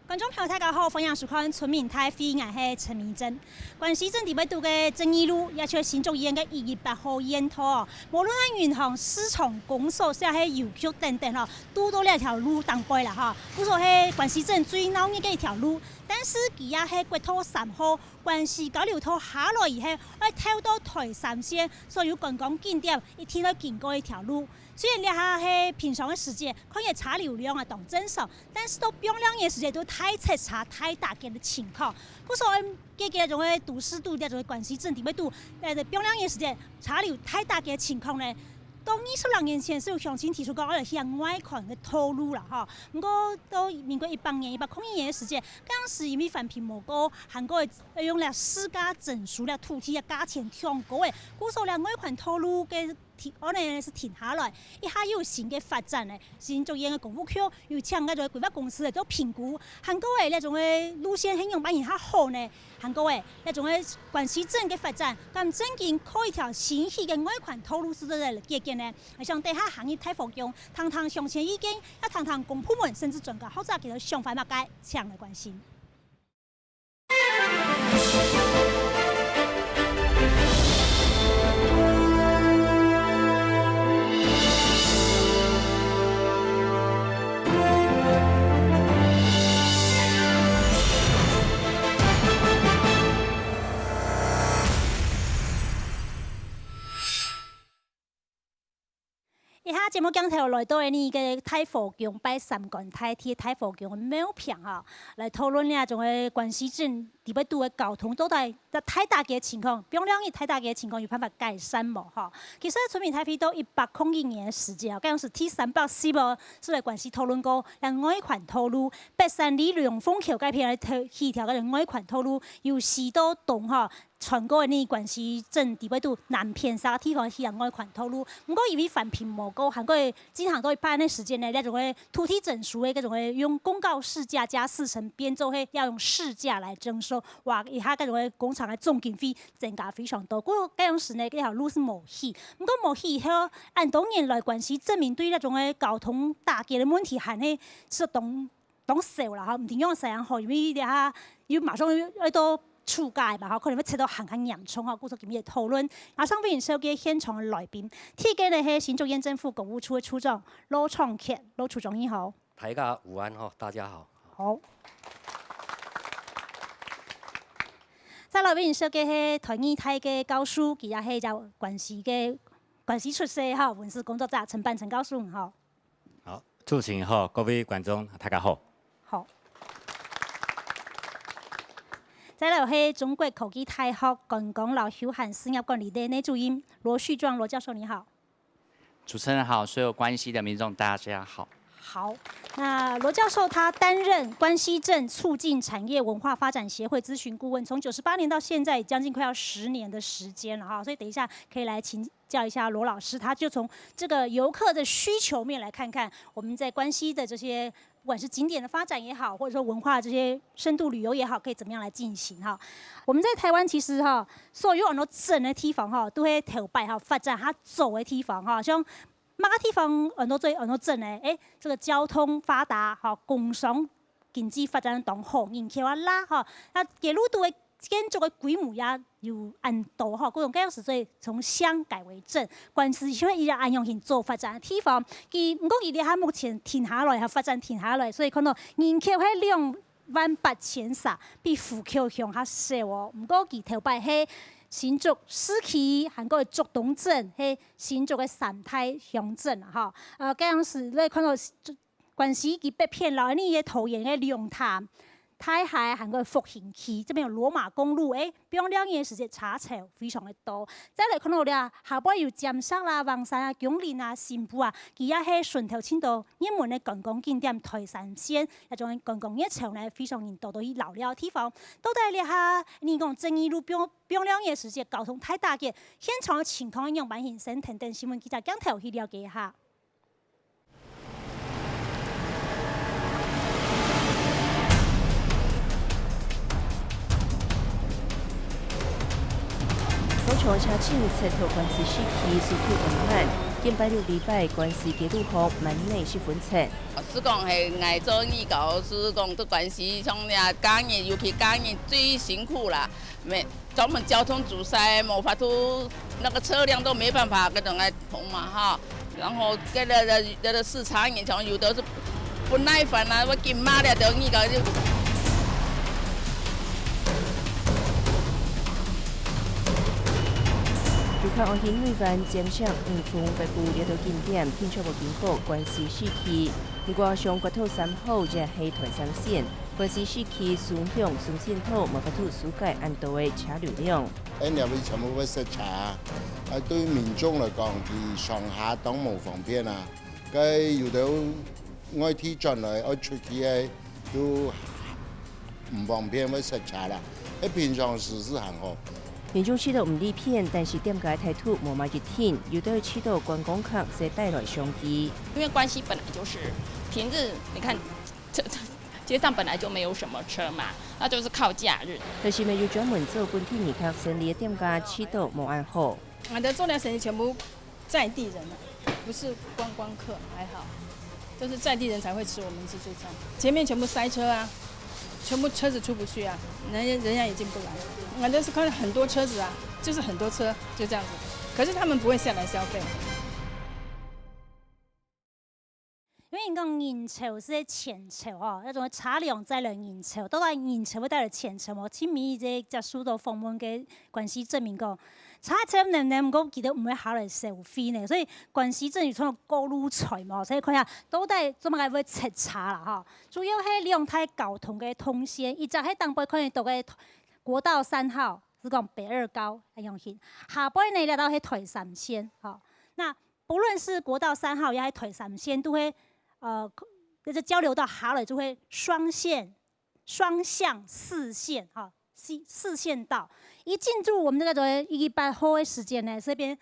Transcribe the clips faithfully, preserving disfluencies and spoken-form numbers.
觀眾朋友，大家好，歡迎收看《村民大會》，𠊎係陳明真。關西鎮裡背肚个正義路，也就係新竹縣个一一八號縣道哦。無論係銀行、市場、公所，抑係郵局等等吼，都在這條路頂背啦吼。故所係關西鎮最鬧熱个一條路，但是佢也係國道三號關西交流道下來以後，愛透到台三線所有觀光景點，一定愛經過一條路。雖然這下係平常个時節，看起來車流量啊當正常， 但係到放尞个時節，就大塞車、大打結个情況。故所，嗯，這个種个都市肚，這種个關西鎮裡背肚，呃，放尞个時節，車流大打結个情況呢，到二十零年前係有鄉親提出講，愛來起外環个道路啦，吼。毋過到民國一百年、一百空一年个時節，該當時因為環評無過，還過愛用這市價徵收這土地个價錢忒高誒，故所這外環道路个 停，安呢係停下來，一下又有新个發展呢。新竹縣个工務局又請該種規劃公司來做評估，還過誒，這種个路線係仰般形較好呢？還過誒，這種个關西鎮个發展，敢正經靠一條新起个外環道路係做得解決呢？𠊎想等下行入大火宮，聽聽鄉親意見，也聽聽公部門甚至專家學者佢兜想法麼个，請來關心。 這下節目鏡頭來到𠊎俚个大火宮，拜三官大帝大火宮个廟坪吼，來討論這種个關西鎮裡背肚个交通到底大打結个情況，放尞个大打結个情況有辦法改善無吼？其實村民大會到一百空一年个時節哦，該當時第三百集哦，係來關西討論過這外環道路，北山里龍鳳橋該片來起條个外環道路，由西到東吼， 穿過个關西鎮裡背肚南片山个地方起外環道路。毋過因為環評無過，還過進行到一半个時間呢，這種个土地徵收个這種个用公告市價加四成變做係要用市價來徵收，哇，一下這種个工程个總經費增加非常多。故所該當時呢，這條路係無起。毋過無起以後，恁多年來關西鎮民對這種个交通打結个問題還係係當 當少啦吼，毋知仰會恁好，因為這下又馬上又愛到暑假嘛吼，可能會塞到還較嚴重吼，故所今日討論。馬上為你紹介現場个來賓，第一个呢係新竹縣政府工務處个處長羅昌傑，羅處長你好。大家午安吼，大家好。好。再來為你紹介係台藝大个教授，佢也係關西个，關西出身吼，文史工作者陳半成教授，你好。 好，主持人好，各位觀眾大家好。好。再來係中國科技大學觀光摎休閒事業管理个系主任羅旭壯羅教授，你好。主持人好，所有關西的民眾大家好。好，那羅教授他擔任關西鎮促進產業文化發展協會諮詢顧問，從九十八年到現在，將近快要十年的時間了哈，所以等一下可以來請 教一下羅老師，他就從這個遊客的需求面來看看，我們在關西的這些，不管是景點的發展也好，或者說文化這些深度旅遊也好，可以怎麼樣來進行哈？我們在台灣其實哈，所有恁多鎮个地方哈，都係頭擺哈發展較早个地方哈，像麼个地方恁多最恁多鎮呢？誒，這個交通發達哈，工商 經濟發展當好，人口啊罅吼，該街路肚个建築个規模也有恁多吼，故所該當時所以從鄉改為鎮，關西就係一個恁樣形做發展个地方。佢，毋過佢這下目前停下來，吼，發展停下來，所以看到人口係兩萬八千儕，比虎口鄉較少哦。毋過佢頭擺係新竹市區，還過竹東鎮，係新竹个三大鄉鎮啊，吼。呃，該當時你看到 關西佢北片摎你个桃園个龍潭、大溪，還過復興區，這邊有羅馬公路，誒，放尞个時節車潮非常个多。再來看到這，下背有尖石啦、橫山啊、芎林啊、新埔啊，佢也係脣頭盡多熱門个觀光景點台三線，這種觀光熱潮呢，非常人多多去遶尞个地方。到底這下你講正義路放放尞个時節，交通大打結，現場个情況仰般形，先跈等新聞記者鏡頭去了解一下。 早上車真塞到關西市區，速度很慢，今拜六禮拜，關西街路項滿哪十分塞。係講係𠊎做義工，係講在關西，像這假日，尤其假日最辛苦啦。沒，專門交通阻塞，無法度，那個車輛都沒辦法，該種來通嘛哈。然後該個，該個，該個視察員，像有的是不耐煩啊，會緊罵了，就義工就 遊客愛去內灣、尖石、五峰、北埔這兜景點，定著愛經過關西市區。毋過，像國道三號也係台三線，關西市區雙向雙線道無法度紓解恁多个車流量。恁樣會全部會塞車，啊，對民眾來講，佢上下當無方便啊。該有兜外地轉來愛出去个，都 毋方便會塞車啦。該平常時係還好。民眾試著毋利便，但是店家態度無麼个定，有兜試著觀光客就帶來商機。因為關西本來就是平日，你看，這，這，街上本來就沒有什麼車嘛，那就是靠假日。但是乜有專門做本地人客生理个店家試著無恁好。𠊎兜做這生理全部 在地人啊，不是觀光客，還好，都是在地人才會吃我們自助餐。前面全部塞車啊，全部車子出不去啊，人家，人家也進不來。反正是看到很多車子啊，就是很多車，就這樣子。可是他們不會下來消費。因為你講人潮係錢潮吼，該種車輛載來人潮，到底人潮會帶來錢潮無？盡尾這接受到訪問个關西鎮民講， 車車淰淰，毋過佢兜毋會下來消費呢，所以關西鎮有創過路財嘛，所以看下到底做麼个會塞車啦吼。主要係兩大交通个動線，一隻係頂背看得到个國道三號，係講北二高恁樣形，下背呢這兜係台三線吼。那不論是國道三號也係台三線，都會，呃，就是交流道下來就會雙線 雙向四線哈，四，四線道。一進入我們那個一一八號的時間呢，這邊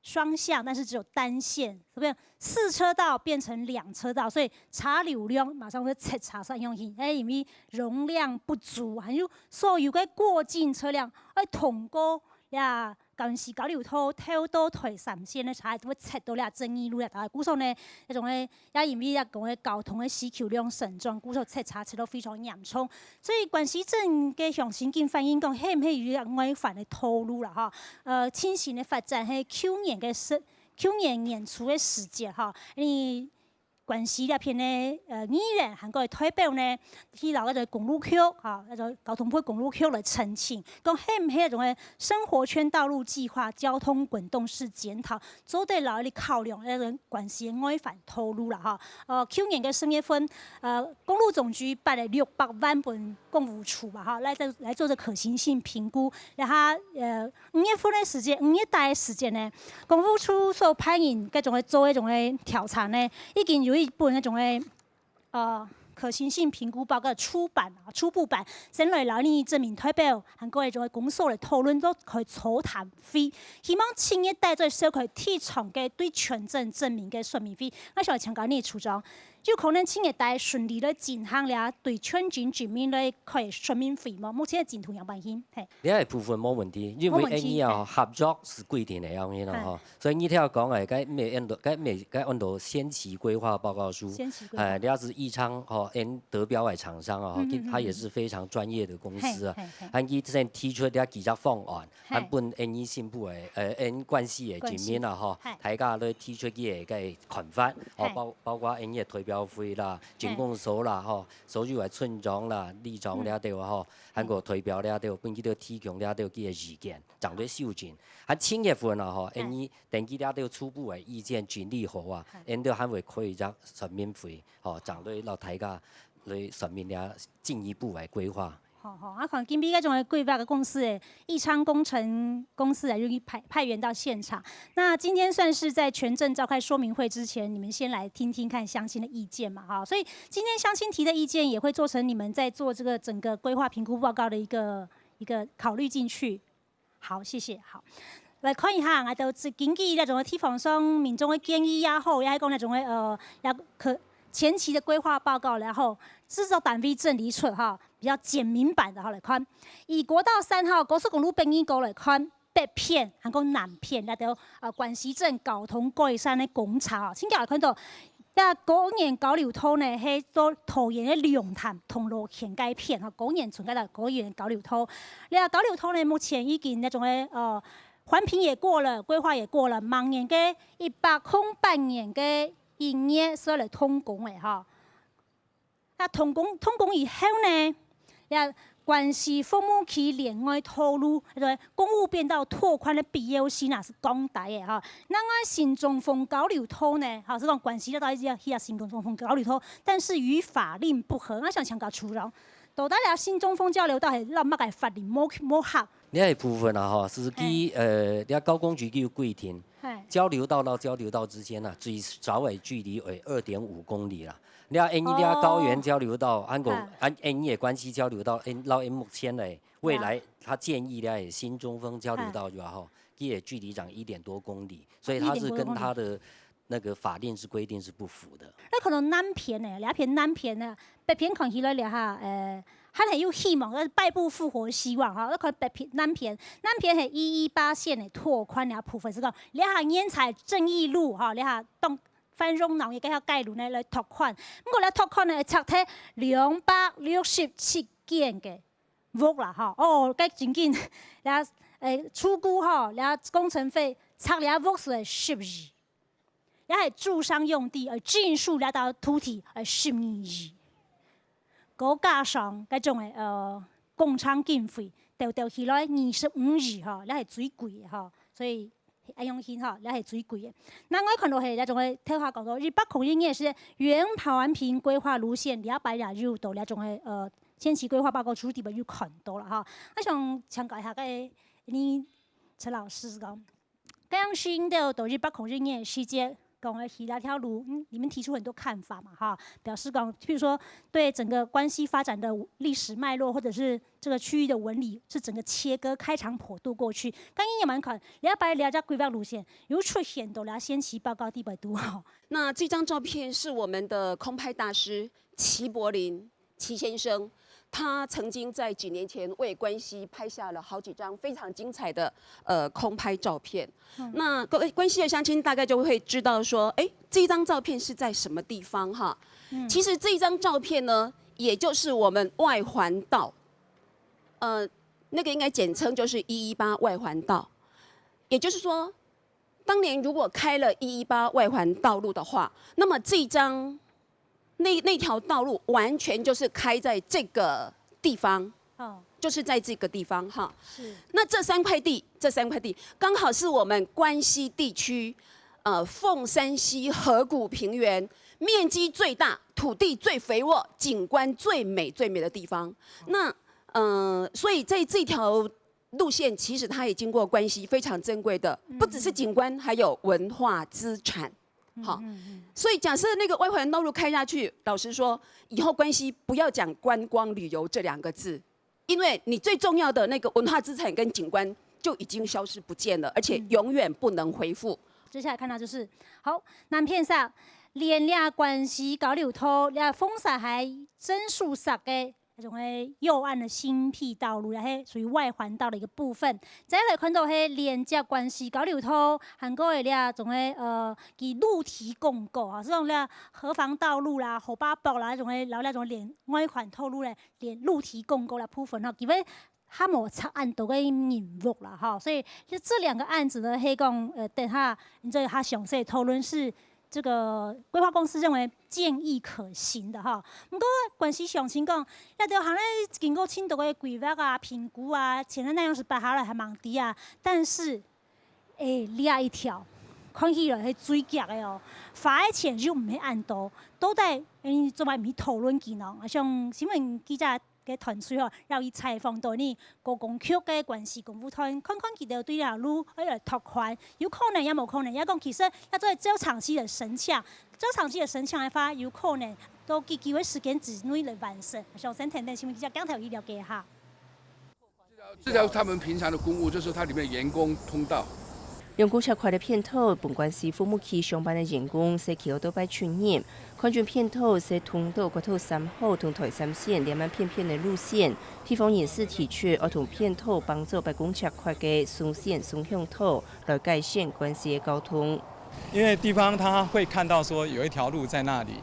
雙向，但是只有單線，這邊四車道變成兩車道，所以車流量馬上會塞車上用去，哎，因為容量不足，還有所有个過境車輛愛通過呀， 關西交流道頭到台三線个車會塞到這正義路啊，故所呢，該種个也因為也講个交通个需求量成長，故所塞車塞到非常嚴重。所以關西鎮个鄉親緊反映講，係毋係有一個外環个道路啦吼？呃，情形个發展係舊年个時，舊年年初个時節吼，因為 關西這片个，呃，議員還過代表呢，去摎該個公路局，哈，該個交通部公路局來澄清，講係毋係該種个生活圈道路計畫交通滾動式檢討，做得摎佢考量該個關西个外環道路啦，哈。呃，舊年个十月份，呃，公路總局撥了六百萬分 工務處吧，哈，來做，來做這可行性評估。然後，呃，五月份个時間，五月底个時間呢，工務處所派人該種个做該種个調查呢，已經有一本該種个，呃，可行性評估報告初版啊，初步版，先來摎你鎮民代表，還過該種个公所來討論，做開座談會，希望七月底再召開第一場个對全鎮鎮民个說明會。𠊎想請教你處長， 有可能七月底順利來進行這對全鎮鎮民來開說明會無？目前个進度仰般形？嘿。這个部分無問題，因為無問題，𠊎等啊，嘿。合作係規定个樣形咯吼，嘿。所以你聽講个，該無恁多，該無，該恁多限期規劃報告書，限期規劃。哎，這係議場吼，𠊎等得標个廠商啊，嗯，嗯，嗯，佢也是非常專業的公司啊，嗯。嘿，嘿，嘿。佢等先提出這幾隻方案， 嘿。還分𠊎等新埔个，呃，𠊎等關西个居民啊，吼，關西。嘿。大家來提出佢个，个看法，吼，嘿。包，包括𠊎等个代表會啦、嘿。鎮公所啦，吼，所有个村長啦、里長這兜啊，吼，嘿。還過代表這兜，分佢兜提供這兜佢个意見，正來修正。還七月份啊，吼，嘿。𠊎等等佢這兜初步个意見整理好啊，嘿。𠊎等還會開一隻說明會，吼，正來摎大家來說明這進一步个規劃。 好，好，啊，看今晡日該種个規劃个公司欸，義昌工程公司啊，就派，派員到現場。那今天算是在全鎮召開說明會之前，你們先來聽聽看鄉親的意見嘛，哈。所以今天鄉親提的意見也會做成你們在做這個整個規劃評估報告的一個，一個考慮進去。 好，謝謝。好，來看一下，𠊎兜根據該種个地方上民眾个建議也好，也係講該種个，呃，也可，前期的規劃報告，然後製作單位整理出哈，比較簡明版的哈，來看。以國道三號高速公路北二高來看，北片，還過南片，該兜呃關西鎮交通改善个工程哦。請大家看到，這高原交流道呢，係到桃園个龍潭、銅鑼墘該片哈，高原村該兜高原交流道。這交流道呢，目前已經該種个呃環評也過了，規劃也過了，明年个一百空八年个一月係來動工个哈。 該動工，動工以後呢，這關西服務區聯外道路，對，公務變道拓寬个必要性啊，係降低个哈。另外新中豐交流道呢，哈，係講關西到底要去啊新中豐交流道，但是與法令不合，𠊎想請教處長，到底這新中豐交流道係摎麼个法令無，無合？這个部分啊，吼，係佢，嘿。呃，這交工局佢有規定，嘿。交流道到交流道之間啊，最少个距離為二點五公里啦。 這N一這高原交流道，哦。還過，嗯。啊，N一个關西交流道，N，到N目前呢，未來他建議這个新中豐交流道就好，佢个距離長一點多公里，所以它是跟它的那個法令是規定是不符的。該可能南片呢，這片南片呢，北片看起來這下，呃，還係有希望，但是敗部復活希望哈。該可能北片、南片，南片係一一八線个拓寬个部分，係講這下現在正義路哈，這下當 繁榮鬧熱个該條街路呢來拓寬。毋過這拓寬呢，拆忒兩百六十七間个屋啦，吼。哦，該真緊，這，誒，初估吼，這工程費拆這屋係十億，這係住商用地，呃，淨收這兜土地，呃，十二億。 高加上該種个，呃，工程經費，調調起來二十五億吼，這係最貴个吼，所以愛用心吼，這係最貴个。另外看到係這種个，頭下講到一百空一年係原環評規劃路線，這擺也有到這種个，呃，前期規劃報告書裡背有看到啦吼。𠊎想請教一下該，你陳老師講， 該樣新的到一百空一年个時節，講个起這條路，嗯，你們提出很多看法嘛，哈，表示講，譬如說對整個關西發展的歷史脈絡，或者是這個區域的紋理，是整個切割開腸破肚過去。剛剛也蠻看，這擺這隻規劃路線有出現到這先期報告裡背肚吼。那這張照片是我們的空拍大師齊柏林 齊先生，他曾經在幾年前為關西拍下了好幾張非常精彩的，呃，空拍照片。嗯。那各位關西的鄉親大概就會知道說，誒，這一張照片是在什麼地方哈？嗯。其實這一張照片呢，也就是我們外環道，呃，那個應該簡稱就是一一八外環道。也就是說，當年如果開了一一八外環道路的話，那麼這一張 那，那條道路完全就是開在這個地方，哦。就是在這個地方哈。是。那這三塊地，這三塊地剛好是我們關西地區，呃，鳳山溪河谷平原面積最大、土地最肥沃、景觀最美最美的地方。那，呃，所以在這條路線，其實它也經過關西非常珍貴的，嗯。不只是景觀，還有文化資產。 好，嗯，嗯，嗯。所以假設那個外環道路開下去，老實說，以後關西不要講觀光旅遊這兩個字，因為你最重要的那個文化資產跟景觀就已經消失不見了，而且永遠不能恢復。嗯。接下來看到就是，好，南片上，連這關西交流道，這風沙還真舒適个 該種个右岸个新闢道路，也係屬於外環道个一個部分。再來看到係連接關西交流道，還過个這種个，呃，佢露天廣告吼，係講這河防道路啦、河壩駁啦，該種个，然後那種連外環道路咧，連露天廣告啦部分吼，基本還無拆恁多个人屋啦吼，所以這，這兩個案子呢，係講，呃，等下，你再較詳細討論是 這個規劃公司認為建議可行的哈。毋過關西鄉親講，這條行咧經過盡多个規劃啊、評估啊，錢个內容係擺下來還蠻低啊。但是，誒，這一條看起來係最遽个哦，花个錢又毋係恁多，到底，誒，做麼毋去討論佢呢？像新聞記者 个團隊吼，要去採訪到呢，高工局个關西工務段，看看佢兜對這路愛來拓寬，有可能也無可能。也講其實要做較長期个申請，較長期个申請个話，有可能到幾久个時間之內來完成。想先等等新聞記者鏡頭去了解一下。這條他們平常的公務，就是它裡面員工通道。用公車開个便道，分關西服務區上班个員工，係去到拜初日，看準便道係通到國道三號同台三線兩萬片片个路線，地方人士提出愛同便道幫助把公車開个雙線雙向道，來改善關西个交通。因为地方他会看到说有一条路在那里，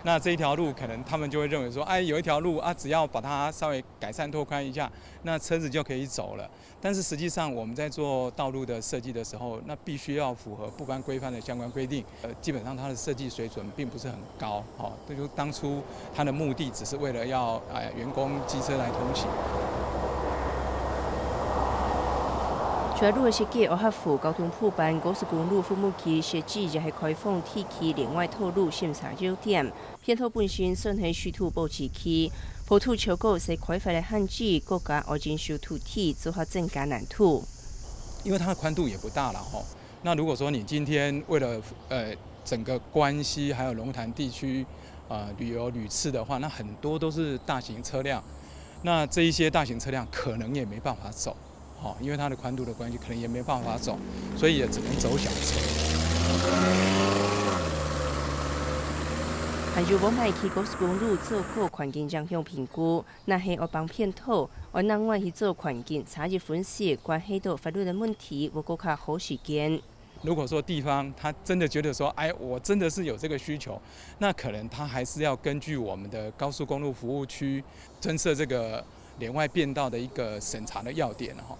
那这一条路可能他们就会认为说，哎，有一条路啊，只要把它稍微改善拓宽一下，那车子就可以走了。但是实际上我们在做道路的设计的时候，那必须要符合部分规范的相关规定。呃，基本上它的设计水准并不是很高，哦，这就当初它的目的只是为了要呃员工机车来通行。除了路个設計愛合乎交通部辦高速公路服務區設計，也係開放地區另外道路審查要點。便道本身算係水土保持區，坡度超過係開發个限制，國家愛徵收土地，做下增加難度。因为它的宽度也不大了吼。那如果说你今天为了呃整个关西还有龙潭地区呃旅游旅次的话，那很多都是大型车辆，那这一些大型车辆可能也没办法走。 哦，因为它的宽度的关系，可能也没办法走，所以也只能走小车。還有往擺去高速公路做過環境影響評估，若係愛放便道，愛另外去做環境差異分析，關係到法律个問題，會過較好時間。如果说地方他真的觉得说，哎，我真的是有这个需求，那可能他还是要根据我们的高速公路服务区增设这个连外变道的一个审查的要点哈。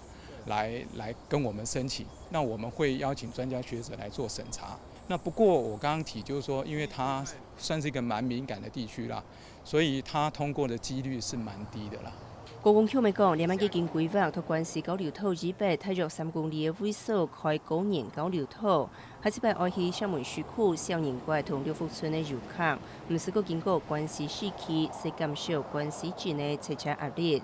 来来跟我们申请，那我们会邀请专家学者来做审查。那不过我刚刚提就是说，因为它算是一个蛮敏感的地区啦，所以它通过的几率是蛮低的啦。高公局也講，兩萬基金規劃在關西交流道以北大約三公里个位所開高年交流道，下一擺愛去石門水庫、小人國同六福村个遊客，毋使過經過關西市區，係減少關西鎮个塞車壓力。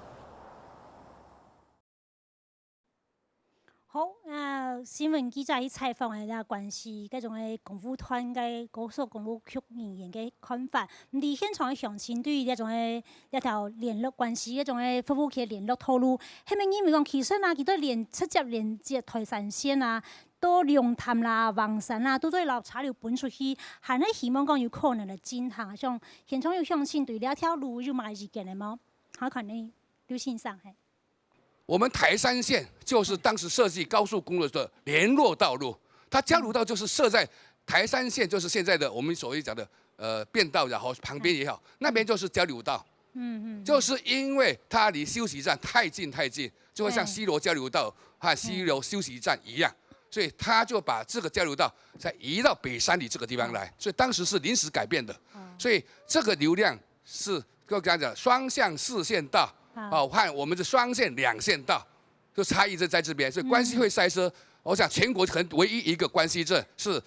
好，啊新聞記者去採訪个這關西該種个公務團个高速公路局人員个看法。毋知現場个鄉親對於這種个這條聯絡關西該種个服務區聯絡道路，係毋係認為講其實啊，佢對連直接連接台三線啊，到龍潭啦、橫山啦，都做得摎車流分出去，還係希望講有可能來進行。像現場有鄉親對這條路有麼个意見个無？好，看你劉先生，嘿。 我们台三线就是当时设计高速公路的联络道路，它交流道就是设在台三线，就是现在的我们所谓讲的呃变道也好，旁边也好，那边就是交流道。嗯嗯。就是因为它离休息站太近太近，就会像西螺交流道和西螺休息站一样，所以他就把这个交流道再移到北山里这个地方来，所以当时是临时改变的。所以这个流量是跟我刚讲的双向四线道，哦，和我们的双线两线道，就差异就在这边，所以关西会塞车。我想全国可能唯一一个关西镇是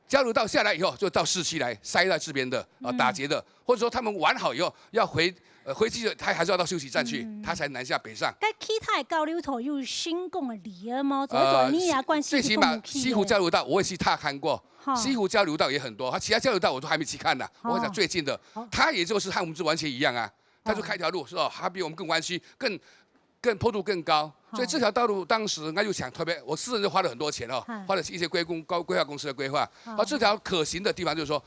交流道下来以后就到市区来塞在这边的啊，打结的，或者说他们玩好以后要回呃回去，他还是要到休息站去，他才南下北上。該其他个交流道有成功个例仔無？做做你也關心最起码西湖交流道我也去踏勘过，西湖交流道也很多，它其他交流道我都还没去看呢。我讲最近的，它也就是和我们这完全一样啊，它就开条路是吧？它比我们更弯曲，更更坡度更高，所以这条道路当时那就想特别，我私人就花了很多钱哦，花了一些规公高规划公司的规划，而这条可行的地方就是说，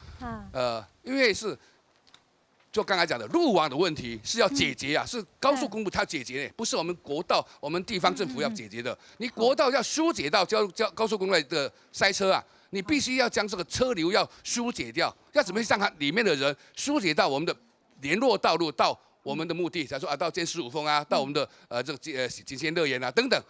呃，因为是。就刚才讲的路网的问题是要解决啊，是高速公路它要解决的，不是我们国道、我们地方政府要解决的。你国道要疏解到交交高速公路的塞车啊，你必须要将这个车流要疏解掉，要怎么让它里面的人疏解到我们的联络道路，到我们的目的，假如说啊，到尖石五峰啊，到我们的呃这个呃景仙乐园啊等等，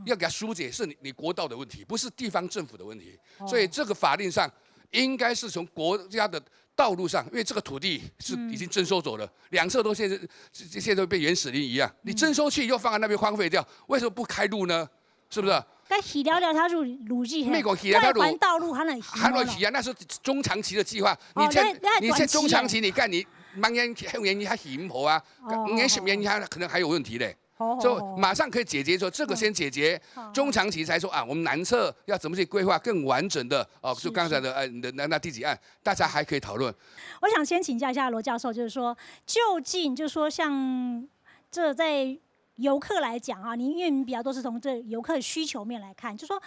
要给它疏解，是你你国道的问题，不是地方政府的问题。所以这个法令上应该是从国家的道路上，因为这个土地是已经征收走了，两侧都现在现在都变原始林一样，你征收去又放在那边荒废掉，为什么不开路呢？是不是？該起了了，它就路基，美国起了它路环道路还能起，还能起啊，那是中长期的计划。你这你这中长期，你看你明年后年你还起唔好啊，五年十年你还可能还有问题嘞。 就马上可以解决，说这个先解决，中长期才说啊，我们南侧要怎么去规划更完整的哦，就刚才的呃，你的那那第几案，大家还可以讨论。我想先请教一下罗教授，就是说，究竟就是说像这在游客来讲啊，你因为你比较多是从这游客需求面来看，就说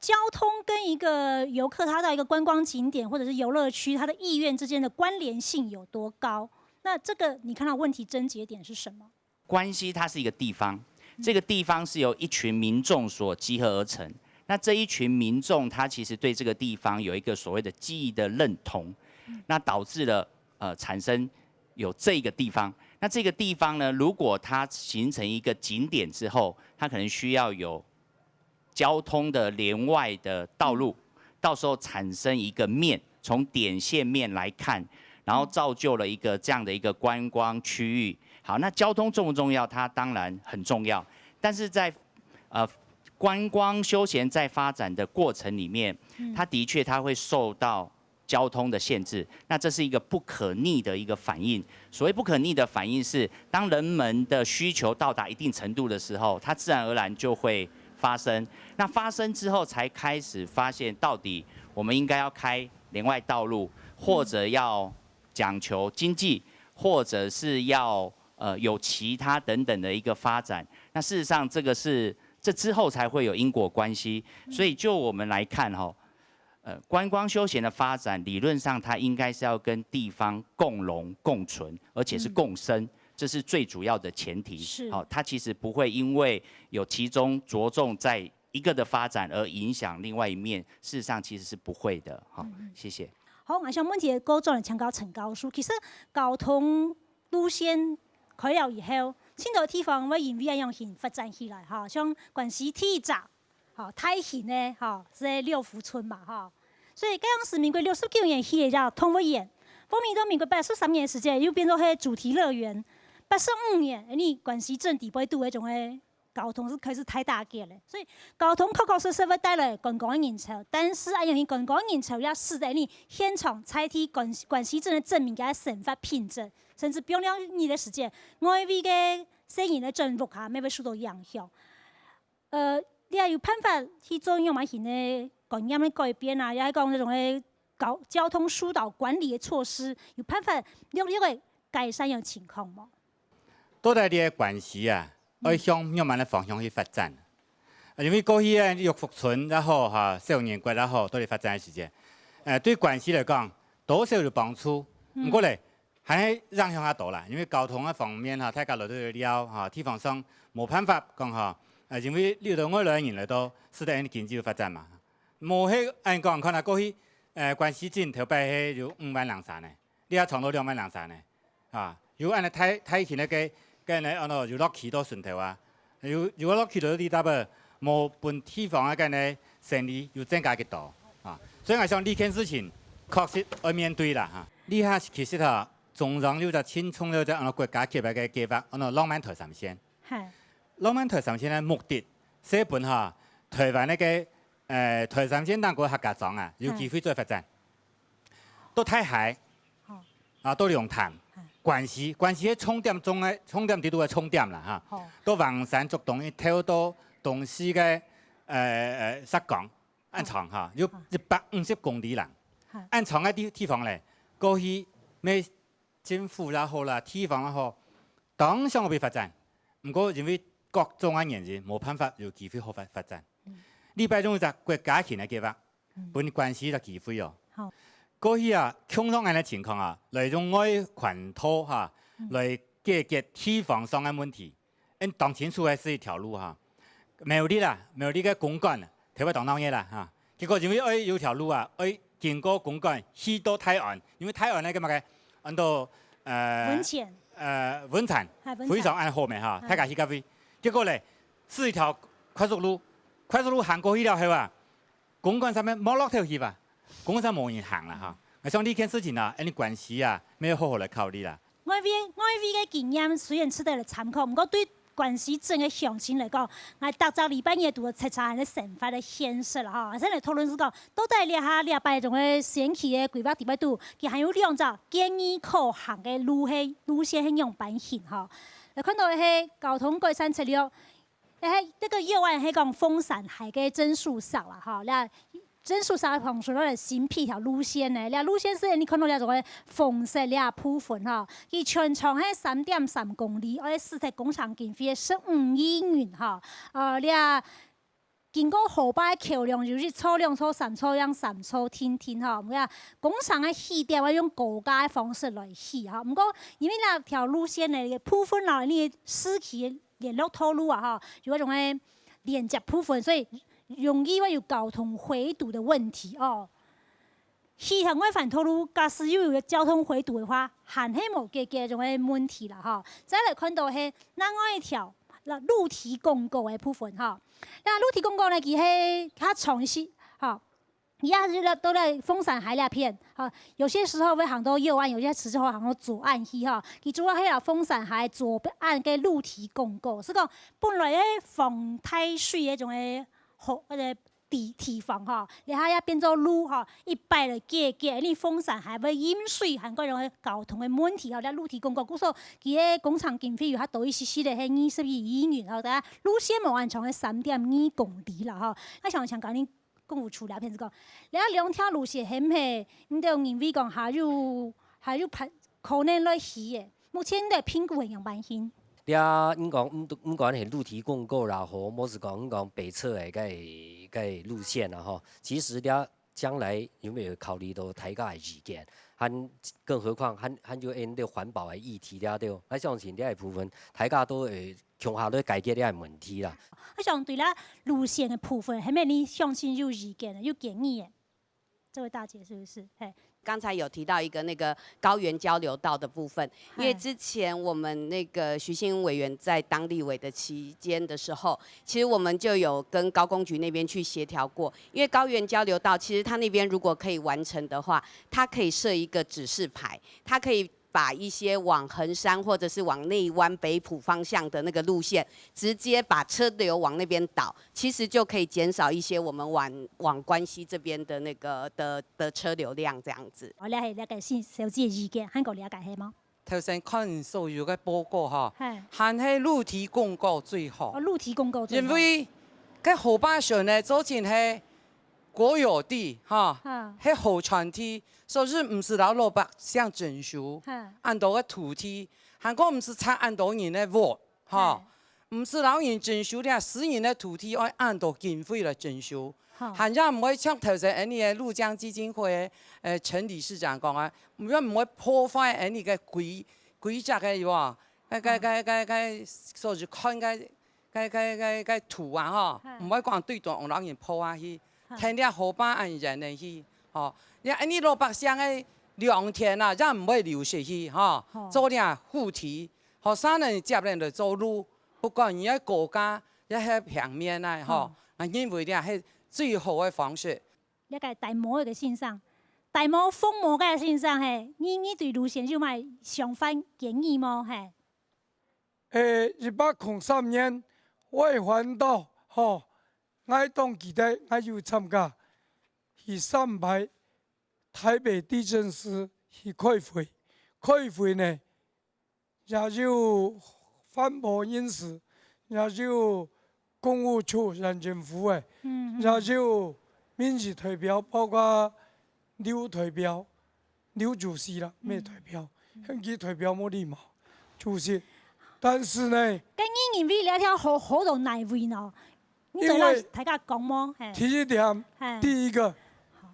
交通跟一个游客他到一个观光景点或者是游乐区，他的意愿之间的关联性有多高？那这个你看到问题症结点是什么？关西它是一个地方，这个地方是由一群民众所集合而成。那这一群民众，他其实对这个地方有一个所谓的记忆的认同，那导致了呃产生有这个地方。那这个地方呢，如果它形成一个景点之后，它可能需要有交通的连外的道路，到时候产生一个面，从点线面来看，然后造就了一个这样的一个观光区域。好，那交通重不重要？它当然很重要，但是在呃观光休闲在发展的过程里面，它的确它会受到交通的限制，那这是一个不可逆的一个反应。所谓不可逆的反应是，当人们的需求到达一定程度的时候，它自然而然就会发生。那发生之后，才开始发现到底我们应该要开连外道路，或者要讲求经济，或者是要呃有其他等等的一个发展。那事实上，这个是这之后才会有因果关系。所以就我们来看哈，呃，观光休闲的发展，理论上它应该是要跟地方共荣共存，而且是共生，这是最主要的前提。是。好，它其实不会因为有其中着重在一个的发展而影响另外一面，事实上其实是不会的。好，谢谢。好，𠊎想問題个高中的請教陳教授，其實交通路線開了以後，盡多地方會因為恁樣形發展起來哈，像關西第一站， 吼，大型个，吼，係六福村嘛，吼。所以該央時民國六十九年起个這動物園，後面到民國八十三年時間又變做係主題樂園。八十五年，你關西鎮底背肚个種个交通係開始大打擊咧。所以交通確確實實會帶來觀光个人潮，但是恁樣形觀光人潮也使得你現場在地關關西鎮个鎮民个生活品質，甚至放尞日个時間，外圍个細人个轉屋下，乜會受到影響。 呃，你還有辦法去做仰般形个觀念个改變啊，也係講這種个交交通疏導管理个措施，有辦法略略个改善這情況無？到底這个關西啊，愛向仰般个方向去發展？啊，因為過去个六福村也好，哈，小人國也好，到底發展个時間，呃，對關西來講，多少有幫助。毋過咧， 還係影響較多啦，因為交通个方面哈，大家來到這尞哈，地方上無辦法講哈，呃，因為有兜外來个人來到，使得𫣆經濟有發展嘛。無係恁講，看啊，過去，呃，關西鎮頭擺係有五萬零儕呢，這下創到兩萬零儕呢，啊，有恁呢大大型个該該呢，安到遊樂區到脣頭啊， 有有落去到里搭啵，無分地方个該呢生理有增加幾多啊。所以𠊎想這件事情確實愛面對啦哈。這下其實哈，中央有隻盡重要个安到國家級个計畫，安到浪漫台三線。係。浪漫台三線个目的，係分哈台灣个个，呃，台三線當中个客家庄啊，有機會做發展。 到大溪，啊，到龍潭，關西，關西个重點中个重點，底肚个重點啦哈。到橫山竹東一頭到東勢个，呃，呃，石岡，恁長哈，有一百五十公里啦。恁長个地地方咧，過去乜政府也好啦，地方也好，當想愛發展，毋過因為各種个原因，無辦法有機會好發發展。這擺用一隻國家型个計畫， 分關西个機會哦。好。過去啊，共樣恁个情況啊，來用外環道哈，來解決地方上个問題。𫣆當清楚个係一條路哈，苗栗啊，苗栗个公館，頭擺當鬧熱啦哈。結果因為愛有條路啊，愛經過公館去到大安，因為大安个該麼个，安到，呃，文泉。呃，文產，非常恁好个哈，大家去該位。結果咧，係一條快速路，快速路行過去了後啊， 公館上面無落頭去吧，公館上無人行啦哈。𠊎想這件事情啊，恁呢關西啊，乜愛好好來考慮啦。外圍外圍个經驗雖然值得來參考，毋過對關西鎮个鄉親來講，𠊎逐隻禮拜日都有直接个生活个現實啦哈。先來討論係講，到底這下這擺種个先期个規劃底背肚，佢還有兩隻建議可行个路係路線係仰般形哈。來看到个係交通改善策略， 該係這個右岸係講鳳山溪个珍珠石啦哈，這珍珠石个旁邊个新闢條路線呢，這路線係你看到這種个紅色這部分哈，佢全長係三點三公里，愛使得工程經費十五億銀哈，呃，這經過河壩个橋梁，有一座、兩座、三座，這樣三座定定吼。毋過啊，工程个起點愛用高架个方式來起吼。毋過因為這條路線呢，部分啦，因為市區聯絡道路啊吼，有該種个連接部分，所以容易會有交通回堵个問題哦。 起行外環道路，假使又有交通回堵个話，還係無解決這種个問題啦吼。再來看到係另外一條，那露天廣告个部分吼。那露天廣告呢，佢係較長時吼，佢也係到來鳳山溪這片吼，有些時候會行到右岸，有些時候行到左岸去吼。佢主要係啊鳳山溪左岸个露天廣告，係講本來个防大水个種个河，呃， 地，地方吼，這下也變做路吼，一擺來解決，因為鳳山溪會淹水，還過有交通个問題吼，這露天廣告，故所佢个工程經費有較多一息息个，係二十一億元吼，大家路線無恁長，係三點二公里啦吼。𠊎想請教恁工務處這片係講，這兩條路線係毋係你兜認為講還有，還有可能來起个？ 目前个評估係仰般形？這，你講，毋，毋管係露天廣告啦，吼，無係講，你講北側个該，該路線啦，吼，其實這將來有沒有考慮到大家个意見？還，更何況還，還有恁个環保个議題了，對無？𠊎相信這个部分，大家都會共下來解決這个問題啦。𠊎想對啦，路線个部分，係毋係你相信有意見个，有建議个？ 這位大姐是不是？嘿。剛才有提到一個那個高原交流道的部分，因為嘿。之前我們那個徐新文委員在當立委的期間的時候，其實我們就有跟高工局那邊去協調過，因為高原交流道其實它那邊如果可以完成的話，它可以設一個指示牌，它可以把一些往橫山或者是往內灣北埔方向的那個路線，直接把車流往那邊導，其實就可以減少一些我們往，往關西這邊的那個的，的車流量這樣子。哦，了解，了解，是小姐的意見，還夠了解係嗎？頭先看所有个報告吼，嘿。還係露天廣告最好。哦，露天廣告最好。因為該河壩脣呢，做真係國有地哈，哈。係河川地，所以毋使摎老百姓徵收，哈。恁多个土地，還過毋使拆恁多人个屋，哈。嘿。毋使摎人徵收這私人个土地，愛恁多經費來徵收。哈。還也毋會像頭先恁呢个路江基金會个，呃，陳理事長講啊，毋會，毋會破壞恁呢个規，規則个，有無？該，該，哈。該，該，該，所以看該 該，該，該，該土啊吼，哈。毋會講對斷往人破下去，哈。跈這河壩恁遠个去，吼。這恁呢老百姓个良田啊，也毋會流失去，吼。好。做這護堤，學生人接等來做路，不管你个高架，也係平面啊，吼。好。啊，認為這係最好个方式。了解大毛个先生，大毛、鳳毛个先生嘿，你，你對路線有麼想法建議無？嘿。 誒，一百空三年，外環道，吼，𠊎當記得，𠊎有參加，去三擺台北地政司去開會。開會呢，也有環保人士，也有工務處、人政府个，嗯，嗯。也有民意代表，包括劉代表、劉主席啦，嗯。毋係代表，嗯。喊佢代表無禮貌，主席。但是呢，該你認為這條河，河到哪位呢？你做得因為大家講無？嘿。第一點，嘿。第一個，好。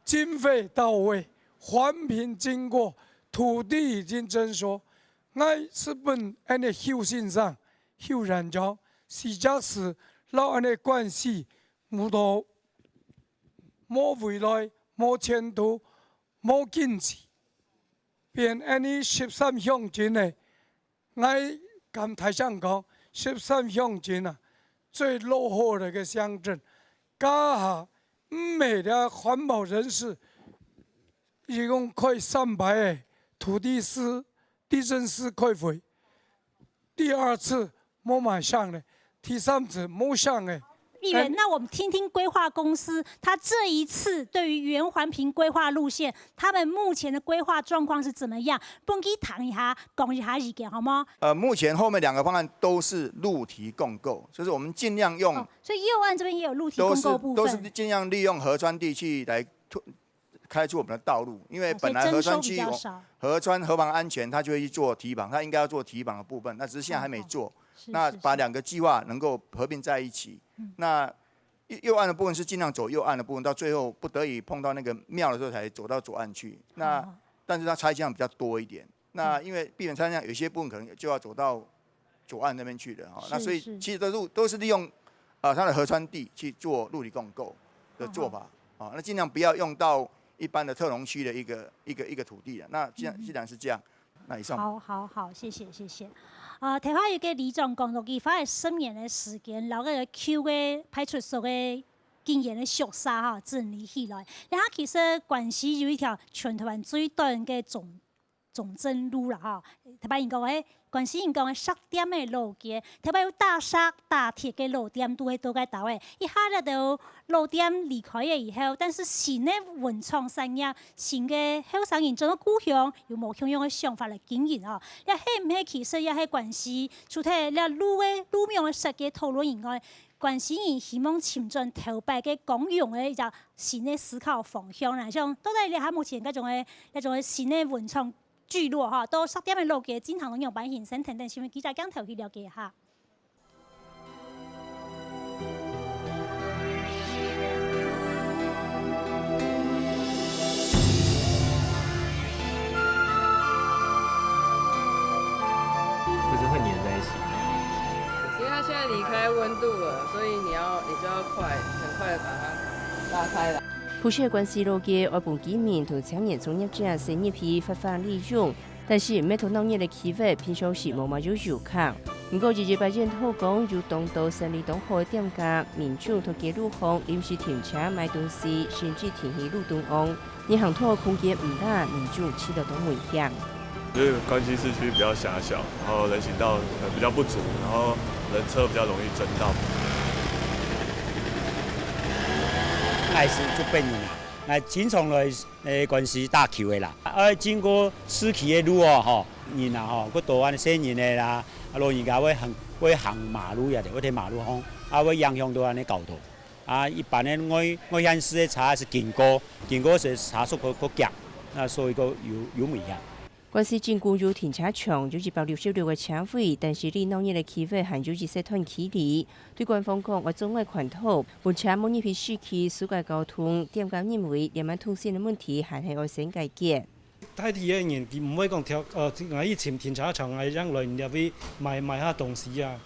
經費到位，環評經過，土地已經徵收， 𠊎係分恁呢邱先生、邱院長，徐家士摎恁呢關係，舞到無未來、無前途、無經濟，變恁呢十三鄉鎮呢，𠊎敢大聲講，十三鄉鎮啊，最落後个鄉鎮，這下毋係這環保人士，一共開三擺个土地司 地政司開會，第二次無麼聲了，第三次無聲了。議員，嗯。那我們聽聽規劃公司，他這一次對於原環評規劃路線，他們目前的規劃狀況是怎麼樣？分佢談一下，講一下意見，好嗎？呃，目前後面兩個方案都是露天共構，就是我們盡量用，哦，所以右岸這邊也有露天共構部分。都是，都是盡量利用河川地去來拓 開出我們的道路，因為本來河川區，哦，所以徵收比較少。河川河防安全，它就會去做堤防，它應該要做堤防的部分，那只是現在還沒做。哦，是，那把兩個計劃能夠合併在一起，是，是。嗯。那右右岸的部分是尽量走右岸的部分，到最后不得已碰到那个庙的时候才走到左岸去。那、哦。但是它拆墙比较多一点。那因为避免拆墙，有些部分可能就要走到左岸那边去了哈。那所以是，是。其实都是都是利用啊、它的河川地去做陆离共构的做法。好，好。啊，那尽量不要用到一般的特荣区的一个一个一个土地了。那既然、嗯嗯。既然是这样，那以上。好，好，好，谢谢，谢谢。啊，頭下有个里長講到，佢花了十年的時間，然後个舊个派出所个經驗的縮沙哈，整理起來。然後其實關西有一條全台灣最短个總總鎮路啦哈，頭擺人講誒，關西人講誒，石碇个老街，頭擺有打石、打鐵个老店都係到該兜誒。一下這兜老店離開了以後，但是新个文創產業、新个後生人轉到故鄉，有無共樣个想法來經營哦？這係毋係其實也係關西，除忒這路个路名个設計討論以外，關西人希望尋轉頭擺个光榮个一隻新个思考方向啦。像到底這下目前該種个、該種个新个文創 聚落哈，到石碇个老街進行到仰般形成，等等新聞記者鏡頭去了解一下。不是會黏在一起。因為它現在離開溫度了，所以你要你就要快，很快的把它拉開來。 舊式个關西老街愛分居民同青年創業者先入去發揮利用，但是毋係當鬧熱个區域，平常時無麼有遊客。毋過，日日拜園討講有當多生理當好个店家、民眾在街路項臨時停車買東西，甚至停去路中央。人行道空間毋大，民眾試著當危險。 就是關西市區比較狹小，然後人行道呃比較不足，然後人車比較容易爭道。𠊎係竹北人啊，𠊎經常來呃關西打球个啦。愛經過市區个路哦，吼，人啊吼，較多恁細人个啦，啊老人家會行會行馬路啊，會在馬路項，啊會影響到恁个交通。 啊，一般个外外縣市个車係經過，經過時車速較較遽，啊所以較有有危險。關西盡管有停車場，有一百六十六个車位，但是離鬧熱个區域還有一小段距離。對官方講，愛做愛環島，分車無入去市區，疏解交通，店家認為這滿通訊个問題還係愛先解決。 大體个人，佢毋會講挑呃，𠊎去尋停車場，𠊎正來這位買買下東西啊。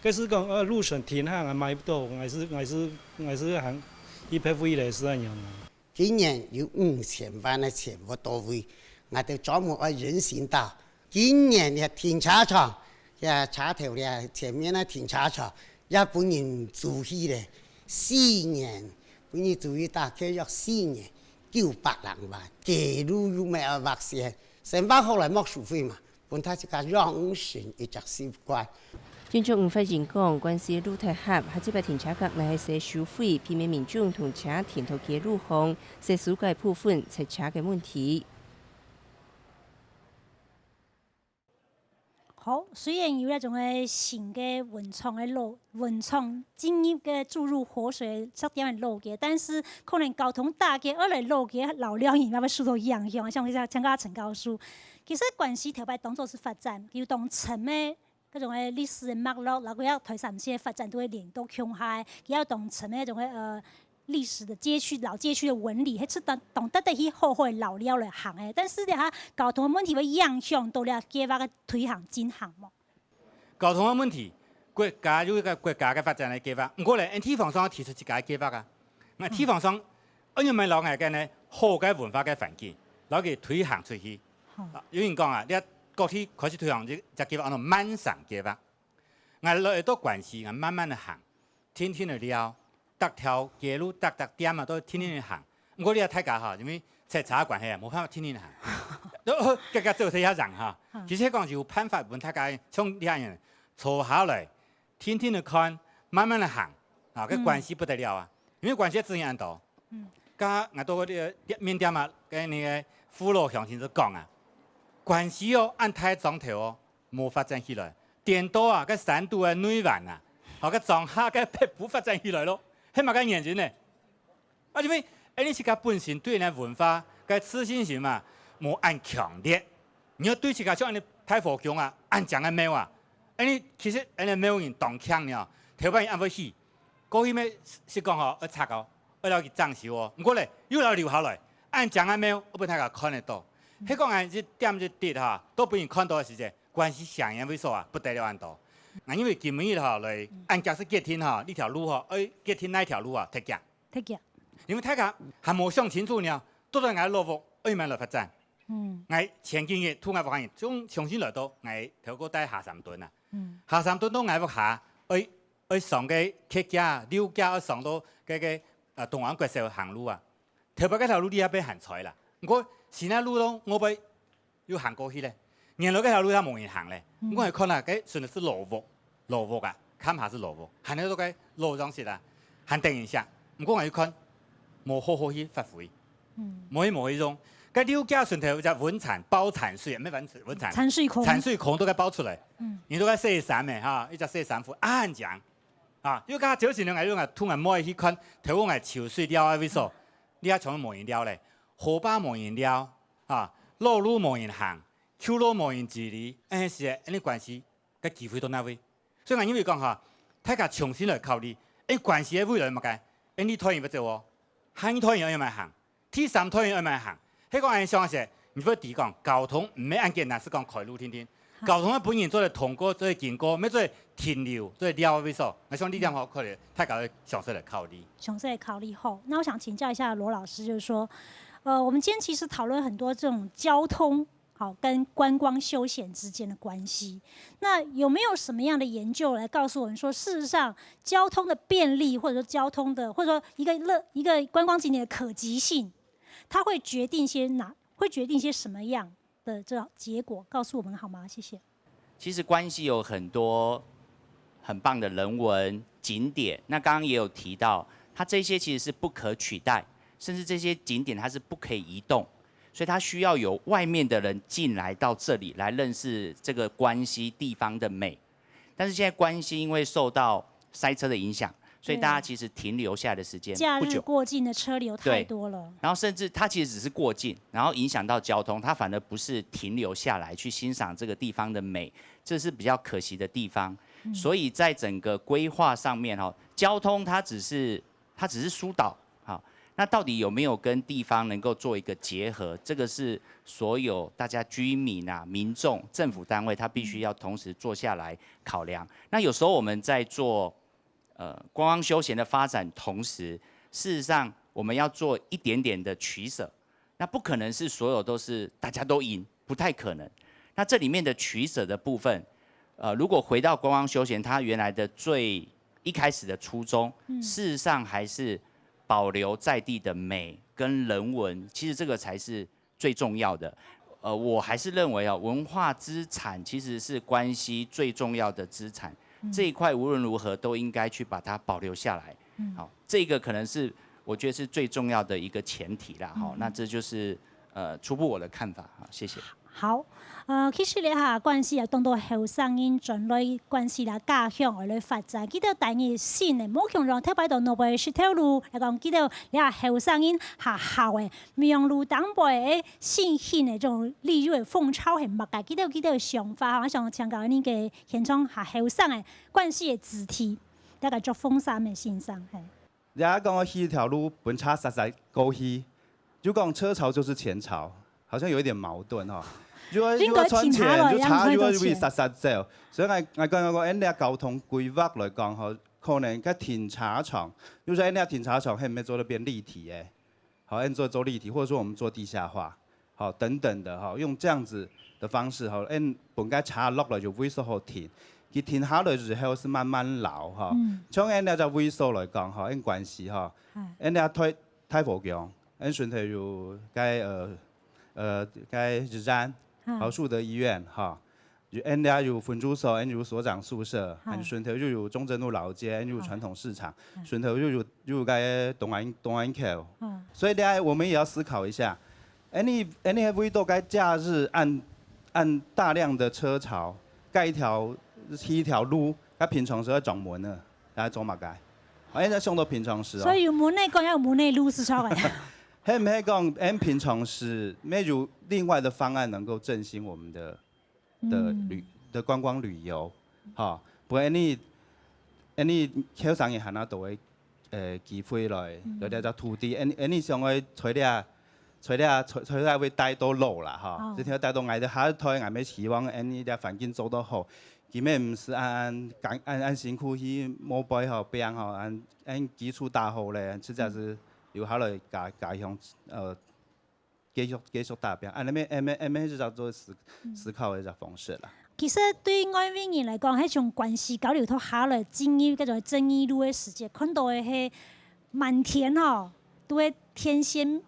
該係講呃，路上停下，𠊎買毋到，𠊎係𠊎係𠊎係行一百位來係恁樣啊。今年有五千萬个錢無到位，𠊎兜專門愛人行道。今年个停車場，个車頭个前面个停車場，也分人租去咧，四年，分人租去大概約四年。 九百零萬，街路又毋係愛劃線，先劃好來莫收費嘛，分大自家養成一隻習慣。園長吳發仁講，關西路忒狹，下一擺停車格若係先收費，避免民眾同車停到街路項，先疏解部分塞車个問題。 好，雖然有這種个新个文創个路，文創進入个注入活水，石碇个路个，但是可能交通打結，二來路个老了，你慢慢受到影響，像像像个陳教授。其實關西頭擺當初係發展，有當深个該種个歷史个脈絡，然後佢个台三線个發展都會連到共下，佢有當深个該種个呃 歷史个街區、老街區个紋理，係當當值得去好好个遶了來行个。但是這下交通个問題會影響到這計畫个推行進行無？交通个問題，國家有一個國家个發展个計畫，毋過咧，𠊎地方上提出自家个計畫啊，𠊎地方上，愛仰般摎𠊎个呢好个文化个環境，摎佢推行出去。啊，有人講啊，你各地開始推行這隻計畫，安到慢城計畫。𠊎來到關西，𠊎慢慢个行， 定定个尞，逐條街路、逐逐店啊，都定定个行。毋過你啊，大家吼，因為塞車个關係啊，無辦法定定个行，都格格走踅遐行哈。其實講有辦法分大家像這樣坐下來，定定个看，慢慢个行，啊，該關係不得了啊！因為關係个資源恁多，嗯，剛剛𠊎到該个麵店啊，跟那個父老鄉親就講啊，關係哦，恁大庄頭哦， 無發展起來。顛倒啊，該山肚个內灣啊，吼，該庄下个北部發展起來咯，係麼个原因呢？啊，因為𠊎俚自家本身對𠊎俚文化个自信心啊，無恁強烈。你愛對自家像𠊎俚大和宮啊，恁靚个廟啊，𠊎俚其實𠊎俚廟人當慶呢，頭擺人恁會去，保險个係講吼，愛拆哦，愛摎佢整修哦。毋過咧，又摎留下來，恁靚恁美，愛分大家看得到。係講𠊎一點一滴哈，都分人看到个時節，關係聲音位所啊，不得了恁多。𠊎因為今日吼來，恁遽係決定吼，這條路吼，愛決定哪條路啊，忒遽。忒遽。因為大家還無想清楚呢，都在𠊎老屋，愛毋愛來發展。嗯。𠊎前幾日，同𠊎屋下人，從重新來到，𠊎頭過帶下三噸啊。嗯。下三噸到𠊎屋下，愛 愛上个客家、劉家愛上到該个呃東安國小行路啊。頭擺該條路這下還在啦，毋過新个路咯，外背又行過去咧。原來該條路也無人行咧。毋過𠊎看啊，該純粹係老屋，老屋啊，看下係老屋，還在該老樣式啊，還等一下。毋過𠊎一看，無好好去發揮。 無去無去用。該劉家脣頭有隻溫泉，包泉水，毋係溫泉，溫泉。泉水孔。泉水孔都該包出來。嗯。你都該洗衫个哈，一隻洗衫褲，啊，恁靚。啊，又該朝晨了，𠊎用𠊎同𠊎妹去看，頭過𠊎泅水尞个位所，這下全部無人尞咧，河壩無人尞，啊，老路無人行，舊路無人治理，哎，係，恁呢關係 个機會到哪位？所以𠊎認為講哈，大家重新來考慮，誒，關係个未來麼个？誒，你代人要走哦，下一代人愛麼个行，第三代人愛麼个行。係講恁樣想个時，你會知講交通毋係恁簡單，係講開路定定。交通愛分人做得通過，做得經過，乜做得停留，做得尞个位所。𠊎想這點吼，可能大家愛詳細來考慮。詳細來考慮吼。那我想請教一下羅老師，就是說，呃，我們今天其實討論很多這種交通 好，跟觀光休閒之間的關係。那有沒有什麼樣的研究來告訴我們說，事實上交通的便利，或者說交通的，或者說一個樂一個觀光景點的可及性，它會決定些哪，會決定些什麼樣的這種結果，告訴我們好嗎？謝謝。其實關西有很多很棒的人文景點，那剛剛也有提到，它這些其實是不可取代，甚至這些景點它是不可以移動。所以它需要有外面的人進來到這裡來認識這個關西地方的美。但是現在關西因為受到塞車的影響，所以大家其實停留下來的時間不久。假日過境的車流太多了。然後甚至它其實只是過境，然後影響到交通，它反而不是停留下來去欣賞這個地方的美，這是比較可惜的地方。所以在整個規劃上面哈，交通它只是它只是疏導，好，那到底有沒有跟地方能夠做一個結合？這個是所有大家居民啊、民眾、政府單位他必須要同時坐下來考量。那有時候我們在做呃觀光休閒的發展同時，事實上我們要做一點點的取捨。那不可能是所有都是大家都贏，不太可能。那這裡面的取捨的部分，呃，如果回到觀光休閒，它原來的最一開始的初衷，事實上還是保留在地的美跟人文，其實這個才是最重要的。呃，我還是認為啊，文化資產其實是關西最重要的資產，這一塊無論如何都應該去把它保留下來。好，這個可能是我覺得是最重要的一個前提啦。好，那這就是呃初步我的看法。好，謝謝。好，呃，其實咧哈，關西也當多後生人轉來關西啦，家鄉來發展，佢兜帶入新个，無共樣，特別到那背石頭路來講，佢兜這後生人學校个，網路頂背个新興个這種旅遊个風潮係麼个？佢兜佢兜想法，我想請教恁个現場下後生个關西个子弟，大概著風衫个先生，係。 這講个去條路分車煞煞過去，就講車潮就是錢潮，好像有一點矛盾哈。如果如果賺錢，就車就會煞煞走，所以𠊎𠊎講講，恁這交通規劃來講吼，可能該停車場，就係恁這停車場，係毋係做得變立體个？好，恁做做立體，或者說我們做地下化。 好等等的哈，用這樣子的方式哈，嗯，分該車落來就位所好停，佢停下來之後係慢慢流哈。從恁這隻位所來講哈，恁關西哈，恁這大大和宮，恁順頭有該呃呃該日安，好樹德醫院哈，有恁這有分駐所，恁有所長宿舍，恁順頭又有中正路老街，恁有傳統市場，順頭又有又有該東安東安口，所以這我們也要思考一下。 恁呢恁呢為著該假日恁恁大量的車潮，該一條一條路，該平常時愛做麼个呢？愛做麼个？哎，那想到平常時哦。所以有門內關，要有門內路是啥个？係毋係講，恁平常時沒有另外的方案能夠振興我們的的旅的觀光旅遊，哈，不然你恁呢後生人還較多个，呃，機會來，來這隻土地，恁，恁呢想愛在這，在這，在，在這位待到老啦，吼，哦。一定要待到𠊎兜下一代，𠊎兜希望恁呢這環境做到好，佢乜毋使恁，恁，恁，恁辛苦去摸背吼，拚吼，恁，恁基礎打好咧，實在係留下來家，家鄉，呃，繼續，繼續打拚。恁呢，恁呢，恁呢，就叫做思，思考个一隻方式啦。其實對外圍人來講，係從關西交流道下來進入該種正義路个時節，看到个係滿天吼，都係電線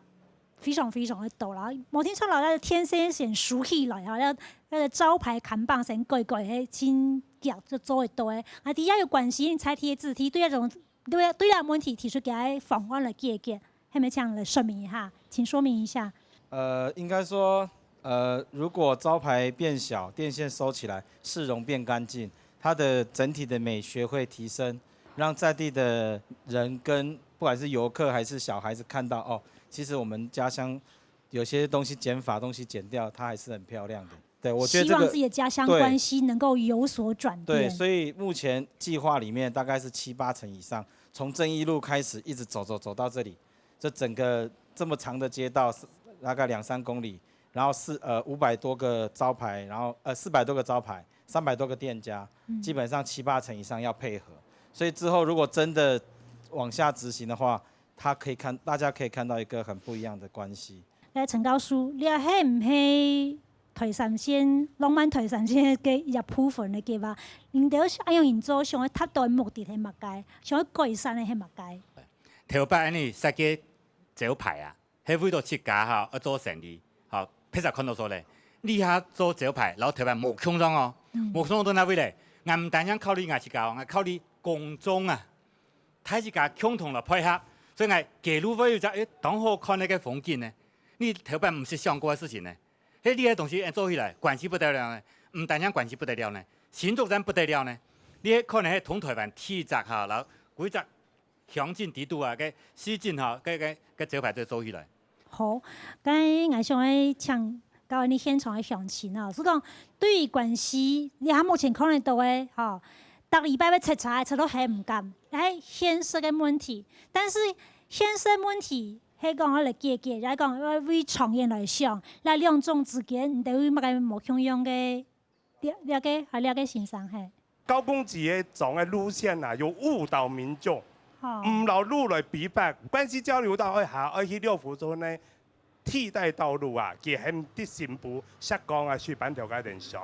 非常非常个多啦。無聽錯啦，該電線線豎起來吼，該，該个招牌看板線改改，係真遽就做得到个。啊，底下有關西人在地个子弟，對該種，對，對該問題提出佢个方案來解決。 係毋係請來說明一下？請說明一下。呃，應該說，呃，如果招牌變小，電線收起來，市容變乾淨，它的整體的美學會提升，讓在地的人跟不管是遊客還是小孩子看到，哦，其實我們家鄉有些東西減法，東西減掉，它還是很漂亮的。对，我觉得这个希望自己的家乡关系能够有所转变。对，所以目前计划里面大概是七八成以上，从正义路开始一直走走走到这里，这整个这么长的街道，大概两三公里，然后四呃五百多个招牌，然后呃四百多个招牌，三百多个店家，基本上七八成以上要配合。所以之后如果真的往下执行的话，他可以看，大家可以看到一个很不一样的关系。来，陈教授，你係毋係台三线浪漫台三线个一部分个计划？你兜想恁样做，想要达到个目的系么个？想要改善个系么个？头擺恁呢設計招牌啊，係為著自家吼，愛做生理，吼，別儕看到所咧。你下做招牌，然後頭擺無共樣哦，無共樣到哪位咧？𠊎毋單淨考慮𠊎自家哦，𠊎考慮公眾啊，大自家共同來配合，所以𠊎街路會有隻誒當好看个風景呢。你頭擺毋識想過个事情呢？ 係這个東西恁做起來，關係不得了呢，毋單淨關係不得了呢，新竹縣不得了呢，這个可能係同台灣第一隻哈，然後規隻鄉鎮底肚啊，个市鎮哈，个个个招牌都做起來。好，該𠊎想愛請教你現場个鄉親啊，係講對於關西，你下目前看得到个吼，逐禮拜愛塞車，塞到喊毋敢，係現實个問題。但是現實問題 係講愛來解決，也係講愛為長遠來想，該兩種之間，你兜有麼个無共樣个？這這个，啊這个先生係。高工職業總个路線啊，有誤導民眾，吼，毋摎路來比白，關西交流道愛下，愛去六福村呢，替代道路啊，佢喊得新埔、石岡啊、水汴頭該等上，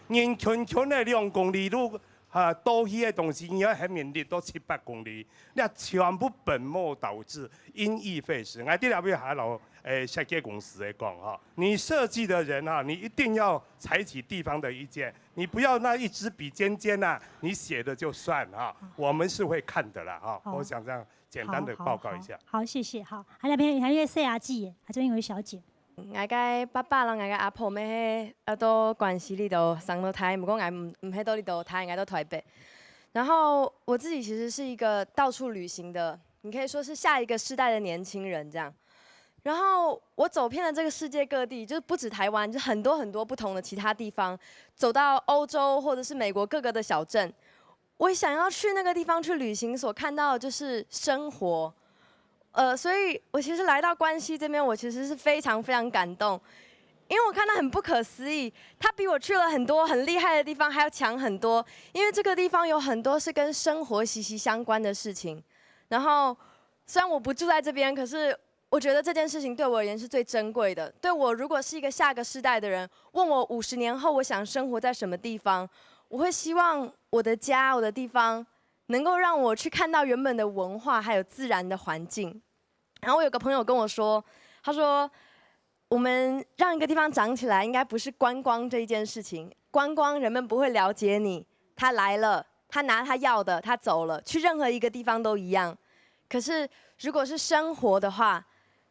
人圈圈个兩公里路，啊，倒去个東西，你要喊人力到七八公里， 那全部本末倒置，因忒費時。𠊎這下要下摎誒設計公司个講哈，你設計的人哈，你一定要採取地方的意見，你不要那一支筆尖尖啊，你寫的就算哈，我們是會看的啦哈。好。我想這樣簡單的報告一下。好，好，謝謝。好，還有邊還有一位細阿姐，還有一位小姐。 𠊎个爸爸摎𠊎个阿婆乜係呃到關西這兜生到大，毋過𠊎毋毋係到這兜大，𠊎到台北。然後我自己其實是一個到處旅行的，你可以說是下一個世代的年輕人這樣。然後我走遍了這個世界各地，就是不止台灣，就很多很多不同的其他地方，走到歐洲或者是美國各個的小鎮，我想要去那個地方去旅行，所看到的就是生活。呃，所以我其實來到關西這邊，我其實是非常非常感動，因為我看到很不可思議，它比我去了很多很厲害的地方還要強很多，因為這個地方有很多是跟生活息息相關的事情。然後雖然我不住在這邊，可是我覺得這件事情對我而言是最珍貴的。對我如果是一個下個世代的人，問我五十年後我想生活在什麼地方，我會希望我的家、我的地方能夠讓我去看到原本的文化還有自然的環境。然後我有個朋友跟我說，他說我們讓一個地方長起來，應該不是觀光這一件事情。觀光人們不會了解你，他來了，他拿他要的，他走了，去任何一個地方都一樣。可是如果是生活的話，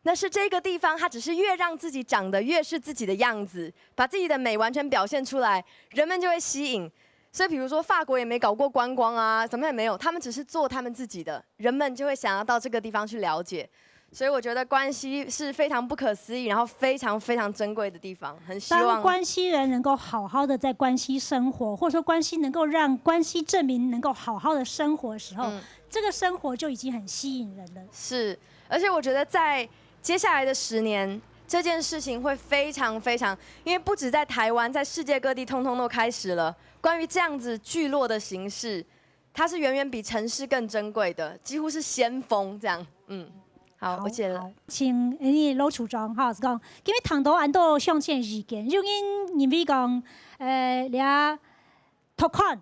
那是這個地方它只是越讓自己長得越是自己的樣子，把自己的美完全表現出來，人們就會吸引。所以比如說法國也沒搞過觀光啊，怎麼也沒有，他們只是做他們自己的，人們就會想要到這個地方去了解。所以我觉得关系是非常不可思议，然后非常非常珍贵的地方，很希望当关系人能够好好的在关系生活，或者说关系能够让关系证明能够好好的生活的时候，嗯这个生活就已经很吸引人了。是，而且我觉得在接下来的十年，这件事情会非常非常，因为不止在台湾，在世界各地通通都开始了。关于这样子聚落的形式，它是远远比城市更珍贵的，几乎是先锋这样。嗯，好，我解了。好，请你罗处长哈，是讲，今日谈到恁多相关意见，有人认为讲，呃，这托管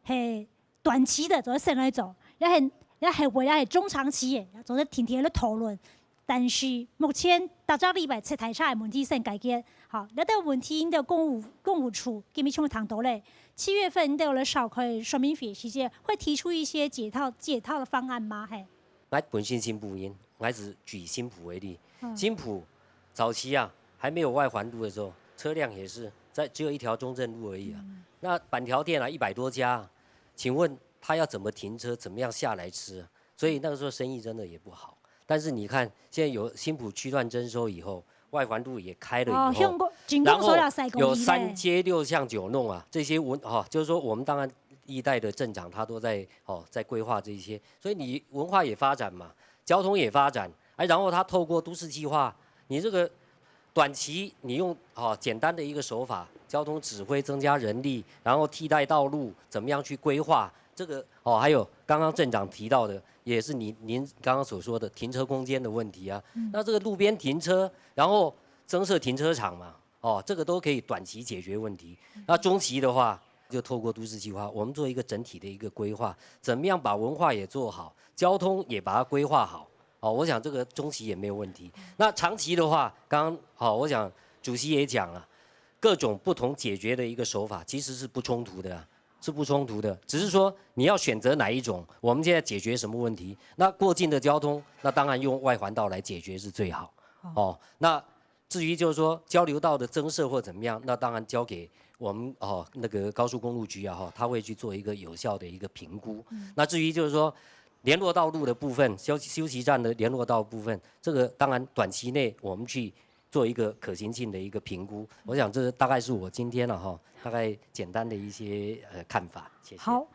系短期的，做得先来做，也很也很为也很中长期的，做得天天来讨论。但是目前大家礼拜七台车的问题先解决，好，那个问题应该公务公务处今日全部谈到嘞，七月份应该有来召开说明会时间，会提出一些解套解套的方案吗？嘿。 我本身新埔人，我是举新埔为例。嗯新埔早期啊，还没有外环路的时候，车辆也是在只有一条中正路而已啊。那板条店啊，一百多家啊，请问他要怎么停车，怎么样下来吃啊？所以那个时候生意真的也不好。但是你看，现在有新埔区段征收以后，外环路也开了以后，哦，向过经然后过所有赛公有里嘞。三街六巷九弄啊，这些文哈、就是说我们当然历代的镇长他都在哦在规划这些，所以你文化也发展嘛，交通也发展，哎，然后他透过都市计划，你这个短期你用哦简单的一个手法，交通指挥增加人力，然后替代道路怎么样去规划，这个哦还有刚刚镇长提到的，也是您您刚刚所说的停车空间的问题啊，那这个路边停车，然后增设停车场嘛，哦，这个都可以短期解决问题。那中期的话，就透过都市计划，我们做一个整体的一个规划，怎么样把文化也做好，交通也把它规划好。哦，我想这个中期也没有问题。那长期的话，刚刚好，我想主席也讲了，各种不同解决的一个手法其实是不冲突的啊，是不冲突的。只是说你要选择哪一种，我们现在解决什么问题？那过境的交通，那当然用外环道来解决是最好。哦，那至于就是说交流道的增设或怎么样，那当然交给我们哦那个高速公路局啊哈，他会去做一个有效的一个评估。那至于就是说联络道路的部分，休休息站的联络道部分，这个当然短期内我们去做一个可行性的一个评估。我想这大概是我今天了哈，大概简单的一些呃看法。谢谢。好，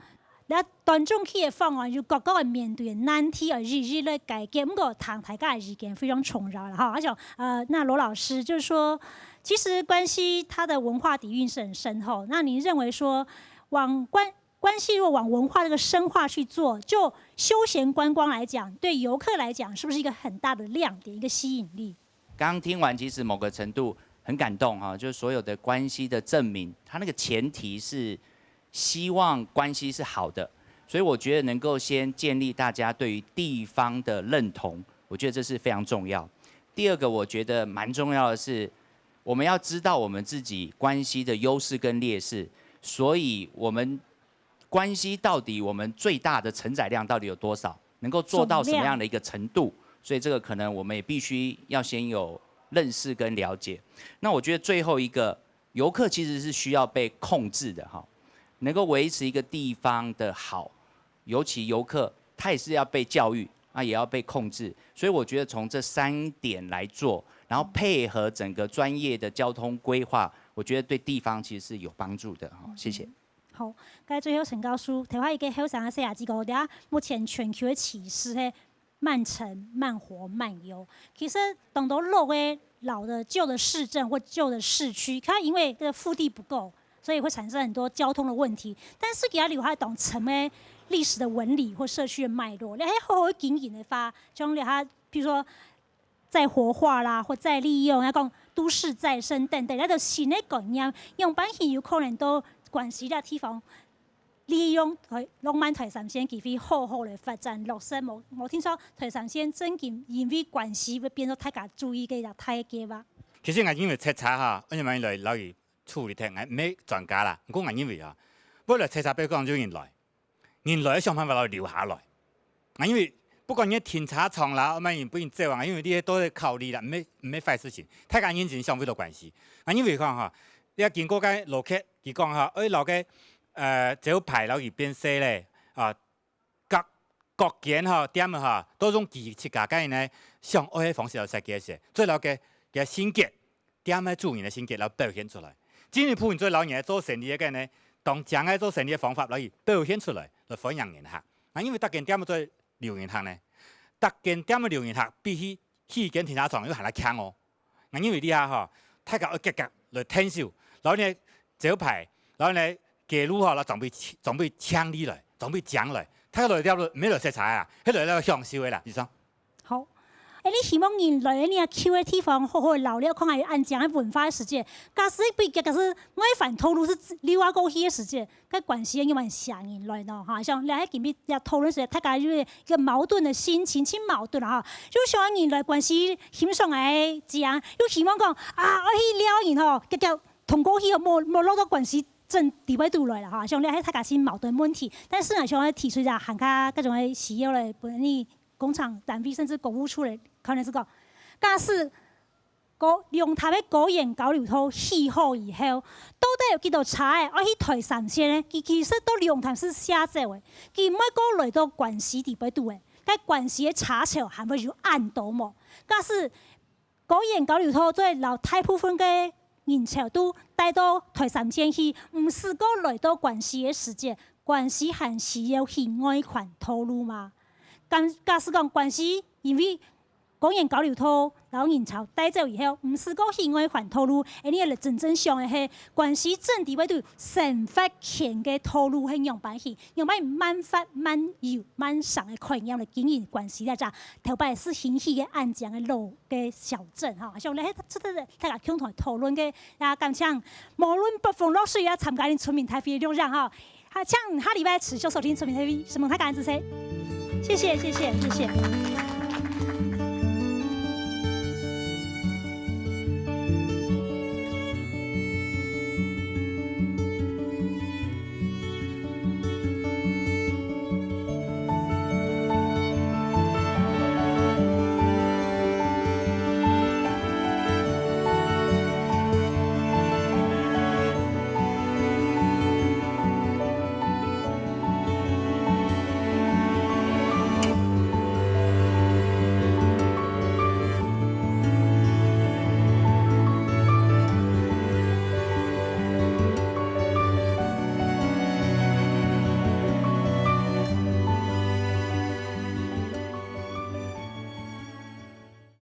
那短中期的方案，就各个面对的难题而一一来解决。不过听大家的意见非常重要了哈。而且呃，那罗老师就是说，其实关西它的文化底蕴是很深厚。那您认为说，往关关西如果往文化这个深化去做，就休闲观光来讲，对游客来讲，是不是一个很大的亮点，一个吸引力？刚刚听完，其实某个程度很感动哈，就是所有的关西的证明，它那个前提是希望关西是好的，所以我觉得能够先建立大家对于地方的认同，我觉得这是非常重要。第二个，我觉得蛮重要的是，我们要知道我们自己关西的优势跟劣势，所以我们关西到底我们最大的承载量到底有多少，能够做到什么样的一个程度，所以这个可能我们也必须要先有认识跟了解。那我觉得最后一个，游客其实是需要被控制的哈，能够维持一个地方的好，尤其游客他也是要被教育，啊，也要被控制。所以我觉得从这三点来做，然后配合整个专业的交通规划，我觉得对地方其实是有帮助的哈。谢谢。好，該最後陳教授，頭下一個後生个細阿姊講，等下目前全球的趨勢係慢城、慢活、慢遊。其實當多老个、老的、舊的市鎮或舊的市區，它因為這個腹地不夠，所以會產生很多交通的問題。但是佢留下當深个歷史的紋理或社區的脈絡，你還好好經營的話，像你還，比如說再活化啦，或再利用，要講都市再生等等，那種新的概念，樣般形有可能都關係到地方。 利用台浪漫台三線機會好好來發展落實，無無聽說台三線正經因為關係會變做大家注意个一個大計畫。其實𠊎認為塞車哈，為什麼來老是處理忒？𠊎毋係專家啦，毋過𠊎認為哈，本來塞車不要講有人來，人來想辦法來留下來。𠊎認為不管你停車場啦，乜人不人走啊，因為這些都係考慮啦，毋係毋係壞事情。大家認真想為了關係，𠊎認為講哈，你要經過該路口，佢講哈，哎，老个呃招牌老是變細咧啊， 甲各間吼店仔吼，都用佢自家个呢想愛个方式來設計个時，做了个个性格，店个主人个性格來表現出來。進一步，你做老人做生理个呢，當靚个做生理个方法來表現出來，來歡迎人客。啊，因為逐間店仔做留人客呢，逐間店仔留人客比起起間停車場又還較強哦。啊，因為這下吼，大家愛遽遽來𢯭手，然後呢招牌，然後呢街路吼，來準備準備淨俐來，準備靚來，大家來了毋係來塞車啊，係來了享受个啦，以上。好。欸，你希望人來你个舊个地方好好留了，看下有恁靚个文化个時節，假使比較假使外環道路係溜啊過去个時節，該關西个人還想人來呢，哈，像你係今日也討論出來，大家有一個矛盾的心情，真矛盾啊，哈，就想人來關西欣賞个靚，又希望講啊，愛去撩人吼，遽遽通過去哦，無無落到關西鎮裡背肚來了哈，像你係大家真矛盾問題，但是呢，想要提出一下，還較各種个需要嘞，分你工廠單位甚至公務處嘞，可能係講，假使高龍潭个高原交流道起好以後，到底有幾多車仔愛去台三線呢？佢其實到龍潭係下走个，佢毋會過來到關西裡背肚个，該關西个車潮還會有恁多無？假使高原交流道做得摎大部分个人潮都帶到台三線去，毋使過來到關西个時節，關西還需要起外環道路嗎？假假使講關西因為高原交流道摎人潮帶走以後，毋使過起外環道路，恁呢个真正想个係關西鎮裡背肚生活圈个道路係仰般去，仰般慢活、慢遊、慢生个概念來經營關西這隻頭擺係興起个恁靚个老个小鎮哈，像你係值得大家共同討論个，也感謝無論北風落水也參加你村民大會个錄影哈，好，請下禮拜持續收聽村民大會，承蒙大家，謝謝，謝謝，謝謝，謝謝。